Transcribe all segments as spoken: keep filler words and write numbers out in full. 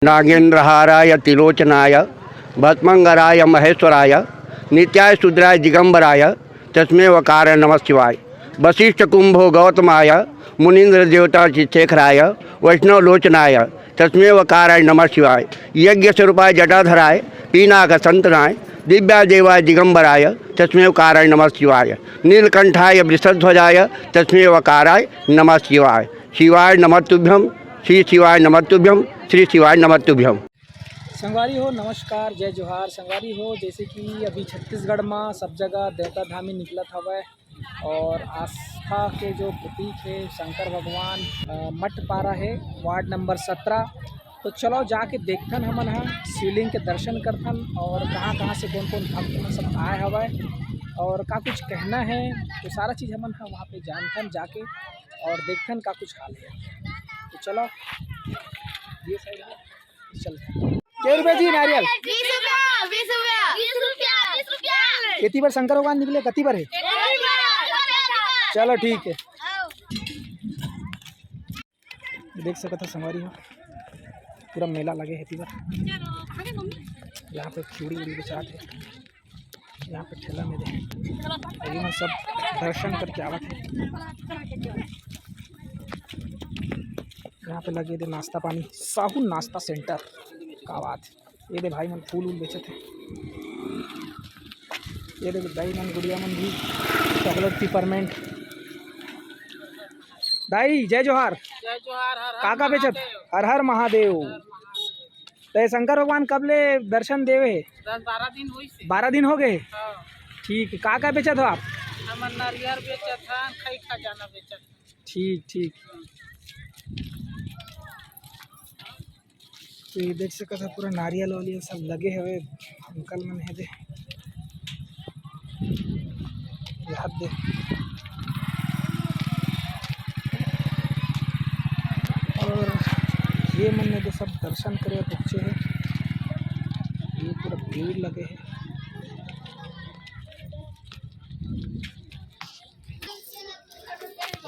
नागेंद्रहाराय त्रिलोचनाय भस्मंगराय महेश्वराय नित्याय शूद्राय दिगंबराय तस्मे वकाराय नमः शिवाय। वशिष्ठ कुंभो गौतमाय मुनींद्र देवता चित्तेखराय वैष्णव लोचनाय तस्मे वकाराय नमः शिवाय। यज्ञ स्वरूपाय जटाधराय पीनाक संतनाय दिव्या देवाय दिगंबराय तस्मे वकाराय नमः शिवाय। नीलकंठाय वृषध्वजाय तस्मे वकाराय नमः शिवाय। शिवाय नमः तुभ्यम, श्री शिवाय नमः तुभ्यम, श्री शिवाय नमः तुभ्यम। संगवारी हो, नमस्कार, जय जोहार। संगवारी हो, जैसे कि अभी छत्तीसगढ़ में सब जगह देवता धामी निकलत हवय और आस्था के जो प्रतीक है शंकर भगवान, अ, मठ पारा है, वार्ड नंबर सत्रह। तो चलो जाके देखथन हमन ह शिवलिंग के दर्शन करथन और कहाँ-कहाँ से कौन-कौन भक्त मन सब आए हवय और का कुछ कहना है, तो सारा चीज़ हमन ह वहाँ पे जानथन जाके और देखथन का कुछ हाल है। तो चलो, ये साइड है, चलथन। के रुपया जी नारियल? बीस रुपया, बीस रुपया, बीस रुपया, बीस रुपया। एती बर शंकर भगवान निकले, कति बर है? एक रुपया। चलो ठीक है। देख सकत हो संगवारी हो, पूरा मेला लगे हे एती बर। यहाँ पे चूड़ी उड़ी बेचात हे, यहाँ पे ठेला में दे, ये मन सब दर्शन करके आवत हे। यहाँ पे लगे दे नाश्ता पानी, साहू नाश्ता सेंटर, का बात हे। ये दे भाई मन फूल उल बेचत हे। ये दे दाई मन गुड़िया मन भी चॉकलेट पिपरमेंट। दाई जय जोहार। जय जोहार, हर हर का का बेचत? महादेव। हर हर महादेव। हर हर महादेव। तो ये शंकर भगवान कब ले दर्शन देवे हे? दस बारह दिन होइस हे। बारह दिन हो गए? हाँ। ठीक, का का बेचत हो आप? हमन नारियल बेचत हन, खई खजाना बेचत हन। ठीक ठीक। तो ये देख सकत हो पूरा नारियल वारियल सब लगे हवे, अंकल मन हे दे, ये हाथ दे। और ये मन ने तो सब दर्शन करे पहुँचे हे, ये पूरा भीड़ लगे हे।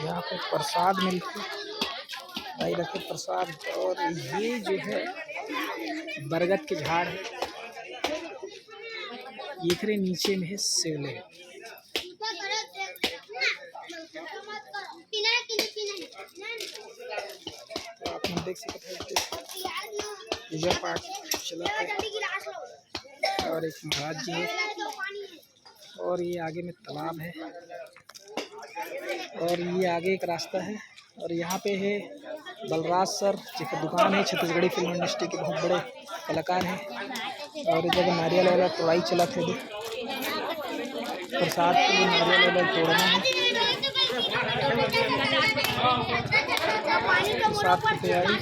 यहाँ पे प्रसाद मिलथे, भाई रखे प्रसाद। और ये जो है बरगद के झाड़ है, एकरे नीचे में है शिवलिंग। तो आप मन देख सकत हो पूजा पाठ चलत हे और एक महाराज जी है। और ये आगे में तालाब है और ये आगे एक रास्ता है। और यहाँ पे है बलराज सर, जेकर दुकान है छत्तीसगढ़ी फिल्म इंडस्ट्री के बहुत बड़े कलाकार हैं। और इधर नारियल वाला तोड़ाई चलत हे, प्रसाद के लिए नारियल वाला तोड़ना है, प्रसाद की तैयारी।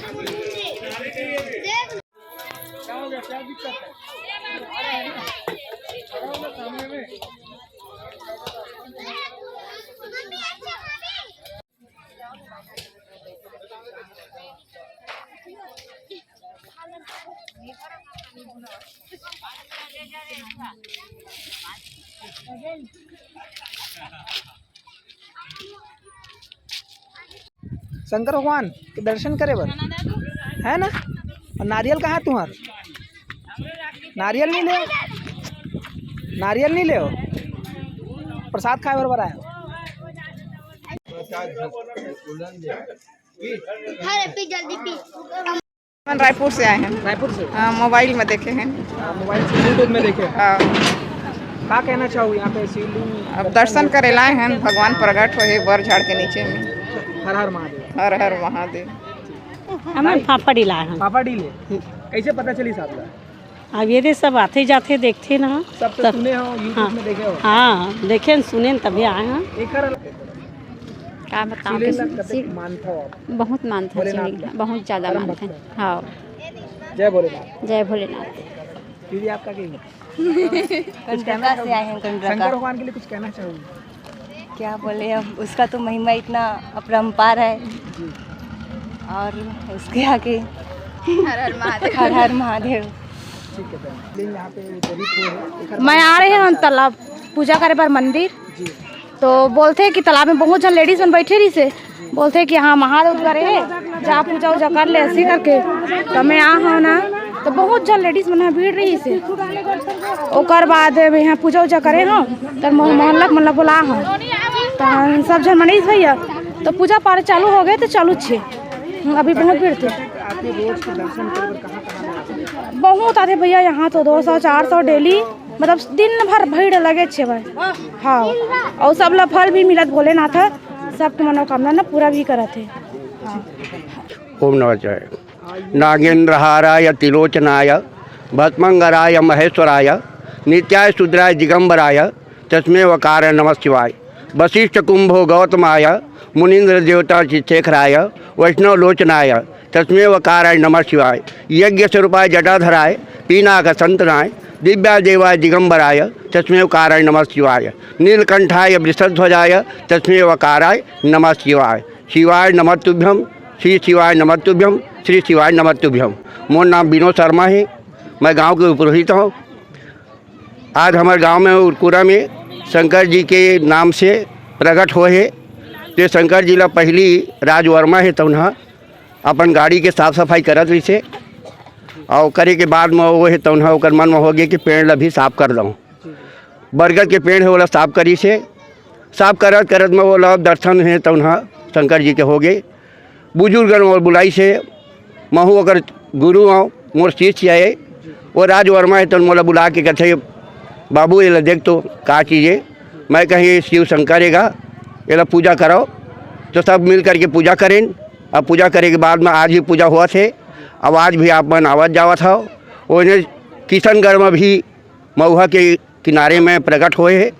शंकर भगवान के दर्शन करे बर, है ना? और नारियल कहाँ तुहार? नारियल नहीं ले, नारियल नहीं ले, प्रसाद खाए बर बर आए। अरे पी, जल्दी पी। हम रायपुर से आए हैं। रायपुर से? हाँ, मोबाइल में देखे हैं। हाँ, मोबाइल से, YouTube में देखे। हाँ। का कहना चाहू यहाँ पे शिवलिंग अब दर्शन करे लाए हैं, भगवान प्रकट होहे बर झाड़ के नीचे में। हर हर महादेव। हर हर महादेव। हमन फाफड़ी लाए हन। फाफड़ी ले? कैसे पता चली साहब ला? अब ये दे सब आथे जाथे देखथे ना। सब तो तब सुने हो, YouTube हाँ। में देखे हो? हाँ, देखे न, सुने न, तभी आए हैं। एकर का बताओ शिवलिंग कैसे? ला कतेक मानथव आप? बहुत मानथन भोलेनाथ शिवलिंग ला। बहुत ज़्यादा परम मानथन। भक्त। हाँ। जय भोलेनाथ। जय भोलेनाथ। दीदी, आपका क्या है? कुछ कहना कंटका से चाहोगे? आए हैं, कंटका। शंकर भगवान के लिए कुछ कहना चाहोगे? क्या बोले, अब उसका तो महिमा इतना अपरंपार है। जी। और उसके आगे हर हर महादेव। हर हर महादेव। ठीक है बहन, लेकिन यहाँ पे उद्घोषित हुए हैं। एक हर मैं आ रहे हैं तालाब पूजा करे बर मंदिर। जी। तो बोलथे कि तालाब में बहुत झन लेडीज मन बैठे रहिसे, बोलथे कि हाँ, महादेव उद्गारे हे, जा पूजा उजा कर ले, ऐसे करके। तो मैं आ हूँ ना, तो बहुत झन लेडीज मन ह भीड़ रहिसे। ओकर बाद मैं यहाँ पूजा उजा करे हूँ, तो मोह-, मोहल्ला के मन ला बोला हूँ, तो हम सब झन मनीष भैया, तो पूजा पाठ चालू हो गए, तो चालू छे। हम्म, अभी बहुत भीड़ थे। बहुत आथे भैया, यहाँ तो दो सौ चार सौ डेली, मतलब दिन भर भीड़ लगे छे भाई। हाँ, और सब ला फल भी मिलत भोलेनाथ ह, सबके मनोकामना ना पूरा भी करत हे। हाँ। ओम नमः शिवाय। नागेंद्रहाराय त्रिलोचनाय भस्मंगराय महेश्वराय नित्याय शूद्राय दिगंबराय तस्मे वकाराय नमः शिवाय। वशिष्ठ कुंभो गौतमाय मुनींद्र देवता चित्तेखराय वैष्णव लोचनाय तस्मे वकाराय नमः शिवाय। यज्ञ स्वरूपाय जटाधराय पीनाक संतनाय दिव्या देवाय दिगंबराय तस्मे वकाराय नमः शिवाय। नीलकंठाय वृषध्वजाय तस्मे वकाराय नमः शिवाय। शिवाय नमस्तुभ्यम, श्री शिवाय नमस्तुभ्यम, श्री शिवाय नमस्तुभ्यम। मोर नाम विनोद शर्मा हे, मैं गांव के पुरोहित हूँ। आज हमर गांव में उरकुरा में शंकर जी के नाम से प्रकट होए हे। ते शंकर जी ला पहली राज वर्मा हे, तउन ह अपन गाड़ी के साफ सफाई करत रहिसे, और करे के बाद में वो हे, तउन ह ओकर मन में हो गए कि पेड़ ला भी साफ कर दऊँ। बरगद के पेड़ हे, ओला साफ करिसे। साफ करत करत में ओला दर्शन हे, तउन ह शंकर जी के हो गए। बुजुर्ग मन ओला बुलाइसे, महू ओकर गुरु हूँ, मोर शिष्य हे, वो राज वर्मा हे, तउन मोला बुला के कहते, "बाबू, एला देख तो का चीज हे?" मैं कही, "शिव शंकर हे गा, एला पूजा कराओ।" तो सब मिल करके पूजा करेन। अब पूजा करे के बाद में आज भी पूजा होवत हे। अब आज भी आप मन आवत जावत हव। ओने किशनगढ़ में भी मऊहा के किनारे में प्रकट होए हे।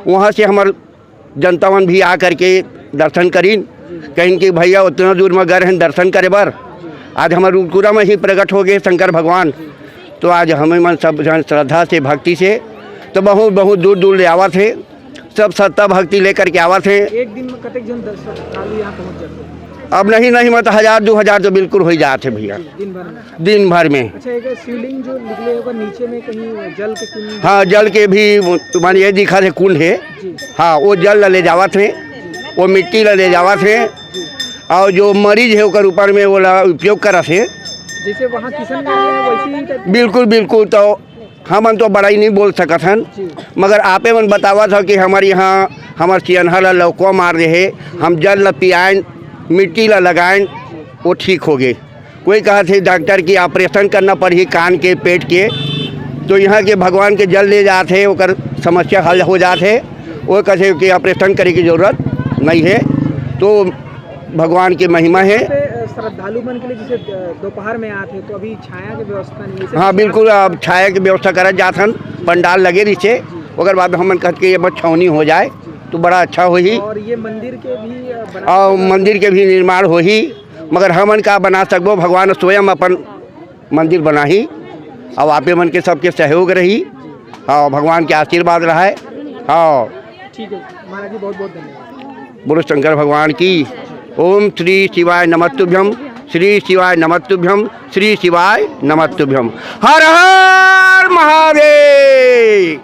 वहाँ से हमर जनता मन भी आ करके दर्शन करिन, कहिन कि भैया उतना दूर में गए रहन दर्शन करे बर, आज हमर उरकुरा में ही प्रकट हो गए शंकर भगवान। तो आज हमें मन सब जन श्रद्धा से, भक्ति से, तो बहुत बहुत दूर दूर ले आवत हे, सब श्रद्धा भक्ति लेकर के आवत हे। एक दिन में कतेक जन दर्शन श्रद्धालु यहाँ पहुँच जाते हैं? अब नहीं नहीं, मतलब हजार दो हजार तो बिल्कुल हो ही जात हे भैया, दिन भर में। दिन भर में। अच्छा, एक शिवलिंग जो निकले होगा नीचे में कहीं जल के कुंड? हाँ, जल के भी, माने ये दिखा थे कुंड हे। जी। हाँ, वो जल ला ले जावत हे, वो मिट्टी ला ले जावत हे, और जो मरीज हे ओकर ऊपर में वो ला उपयोग करत हे। जैसे वहाँ किशनगढ़ में है, वैसे ही type? बिल्कुल बिल्कुल। तो हमन तो बड़ाई नहीं बोल सकत हन, जी। मगर आपे मन बतावत हो कि हमर यहाँ हमर सियनहा ला लौकवा मार दे हे, हम जल ला पियाएन, मिट्टी ला लगाएन, वो ठीक हो गए। कोई कहत हे डॉक्टर कि ऑपरेशन करना पड़ही कान के, पेट के, तो यहाँ के भगवान के जल ले जात हे, ओकर समस्या हल हो जात हे। वो कहते कि ऑपरेशन करे की जरूरत नहीं है। तो भगवान के महिमा हे। यहाँ पे, अ, श्रद्धालु मन के लिए जैसे, अ, दोपहर में आते हैं तो अभी छाया की व्यवस्था नहीं है, इसे हाँ, विश्राम बिल्कुल, अब छाया की व्यवस्था करत जात हन, पंडाल लगे रहिसे, ओकर बाद हमन कहत के ये बस छावनी हो जाए तो बड़ा अच्छा होही। और ये मंदिर के भी, अ, बना और मंदिर के भी निर्माण होही, मगर हमन का बना सकबो, भगवान स्वयं अपन मंदिर बनाही, और आपे मन के सबके सहयोग रही, हाँ, भगवान के आशीर्वाद रहे, हाँ। ठीक है महाराज जी, बहुत बहुत धन्यवाद। बोलो शंकर भगवान की। ओम श्री शिवाय नमस्तुभ्यम, श्री शिवाय नमस्तुभ्यम, श्री शिवाय नमस्तुभ्यम। हर हर महादेव।